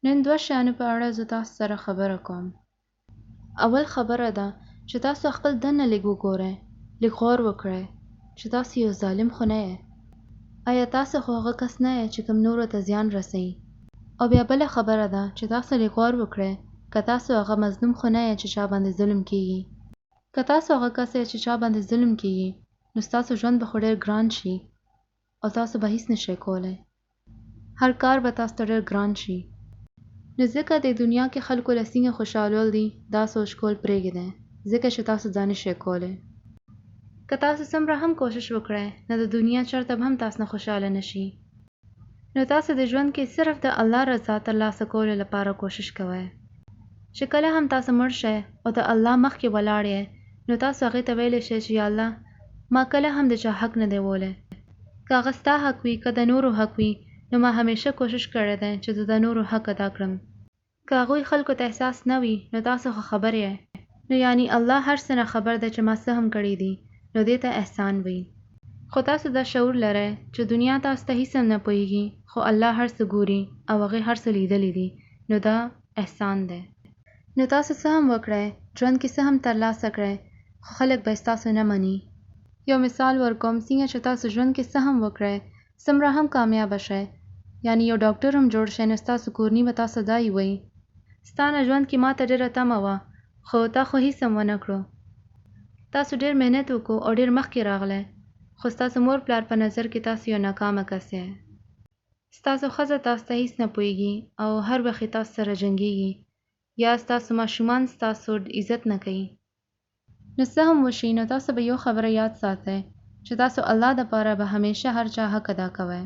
نن دوه شیانو په اړه زه تاسو سره خبره کوم. اول خبره ده چې تاسو خپل دننه لږ وګورئ، لږ غور وکړئ چې تاسو یو ظالم خو نه یئ. ایا تاسو خو هغه کس نه یئ چې کوم نورو ته زیان رسوي. او بیا بله خبره ده چې تاسو لږ غور وکړئ که تاسو هغه مظلوم خو نه یئ چې چا باندې ظلم کیږي. که تاسو هغه کس یئ چې چا باندې ظلم کیږي نو ستاسو ژوند به خو ډیر ګران شي او تاسو به هیڅ نشئ کولی. هر کار به تاسو ته ډیر ګران شي. نو ځکه دې دنیا کې خلکو له څنګه خوشحالول دي دا سوچ کول پرېږدئ ځکه چې تاسو دا نشئ کولی. که تاسو څومره هم کوشش وکړئ نو د دنیا چرته به هم تاسو نه خوشحاله نشي. نو تاسو د ژوند کې صرف د الله رضا ترلاسه کولو لپاره کوشش کوئ. چې کله هم تاسو مړ شئ او د الله مخکې ولاړ یئ نو تاسو هغې ته ویلی شئ چې یا الله ما کله هم د چا حق نه دی وولی. که هغه ستا حق وي که د نورو حق وي نو ما همیشه کوشش کړی دی چې زه د نورو حق ادا کړم. که هغوی خلکو ته احساس نه وي نو تاسو خو خبر یئ. نو یعنی الله هر څه نه خبر دی چې ما څه هم کړي دي نو دې ته احسان وي. خو تاسو دا شعور لرئ چې دنیا تاسو ته هیڅ هم نه پوهیږي خو الله هر څه ګوري او هغې هر څه لیدلي دي نو دا احسان دی. نو تاسو څه هم وکړئ، ژوند کې څه هم ترلاسه کړئ خو خلک به ستاسو نه مني. یو مثال ورکوم څنګه چې تاسو ژوند کې څه هم وکړئ څومره هم کامیابه شئ یعنی یو ډاکټر هم جوړ شئ نو ستاسو کورني به تاسو ته دا وایي ستا نه ژوند کې ماته ډیره تمه وه خو تا خو هیڅ هم ونه کړو. تاسو ډیر محنت وکړو او ډیر مخکې راغلی خو ستاسو مور پلار په نظر کې تاسو یو ناکامه کس یئ. ستاسو ښځه تاسو ته هیڅ نه پوهیږي او هر وخت تاسو سره جنګیږي یا ستاسو ماشومان ستاسو عزت نه کوي. نو څه هم وشي نو تاسو به یو خبره یاد ساتئ چې تاسو الله دپاره به همیشه هر چا حق ادا کوئ.